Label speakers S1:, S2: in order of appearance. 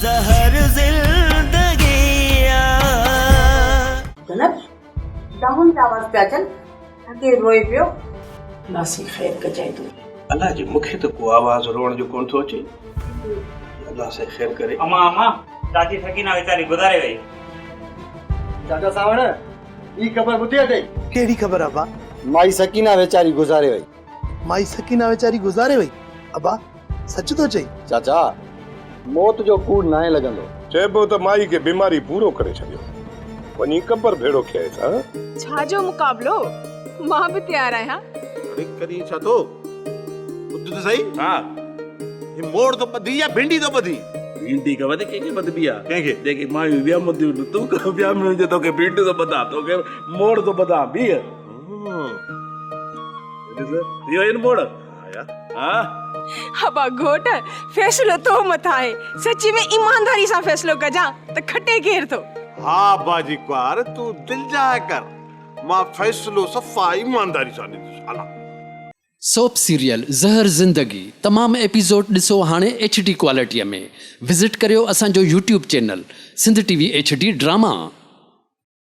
S1: زهر زندگي آ.
S2: جنب دانهن جا آواز پيا اچن، ڪير روئي پيو؟
S3: الله سين خير ڪجانء تون.
S4: الله جي مون کي ته ڪو آواز روئڻ جو ڪونه ٿو اچي. الله سائين خير ڪري.
S5: امان امان چاچي سڪينه ويچاري گذاري وئي.
S6: چاچا سانوڻ هي خبر ٻڌي اٿئي؟
S7: ڪهڙي خبر ابا؟
S6: مائي سڪينه ويچاري گذاري وئي.
S7: مائي سڪينه ويچاري گذاري وئي؟ ابا سچ ٿو چئين؟
S6: چاچا موت جو ڪوڙ ناهي لڳندو.
S8: چئبو ته مائي کي بيماري پورو ڪري ڇڏيو. وڃي قبر ڀيڙو ڪيائينس ها.
S9: ڇا جو مقابلو؟ مان به تيار آهيان.
S10: اڙي ڪرين ڇا ٿو؟ ٻڌ ته سهي.
S11: ڇا؟
S10: هي موڙ ٿو ٻڌين يا ڀينڊي ٿو ٻڌين؟
S11: ڀينڊي خبر اٿئي ڪنهن کي ٻڌبي آ؟
S10: ڪنهن کي؟
S11: جيڪي مايون ويامنديون آهن. تون ڪا ويامي هجين توکي ڀينڊي ٿو ٻڌان، توکي موڙ ٿو ٻڌان. بيهه. ڏس ٿي وئي نه موڙ؟
S10: ها يار.
S11: ها؟
S9: ابا گهوٽ، فيصلو تو مٿان آهي. سچي ۾ ايمانداري سان فيصلو ڪجان ته کٽي ڪير ٿو؟
S10: ها ابا جي ڪنوار، تون دلجاء ڪر. مان فيصلو صفا ايمانداري سان ڏيندس. هلان.
S12: سوپ سيريل زهر زندگي تمام ايپيسوڊ ڏسو هاڻي ايڇ ڊي ڪوالٽي ۾ وزٽ ڪريو اسان جو YouTube channel Sindh T V H D drama.